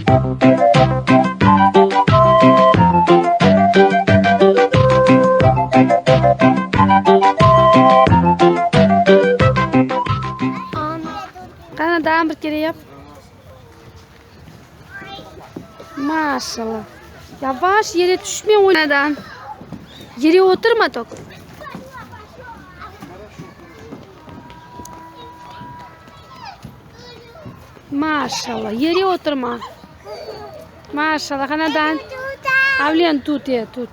Qana, daa bir kere yap. Maşallah. Yavaş yere tüşme oynadan. Yere oturma tok. Maşallah. Yere oturma. Maşallah. Qanadan. Avlen tut, e, tut.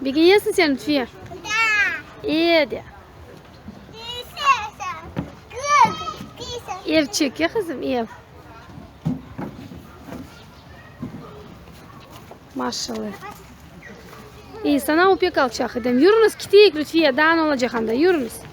Begenesiñ sen, Lütfiye? Da. E, de. Ev çek, e, qızım, ev. Maşallah. İyi, sana o pek alçaq edem. Yürüñiz, keteyik, Lütfiye, daa ne olacaq anda, yürüñiz.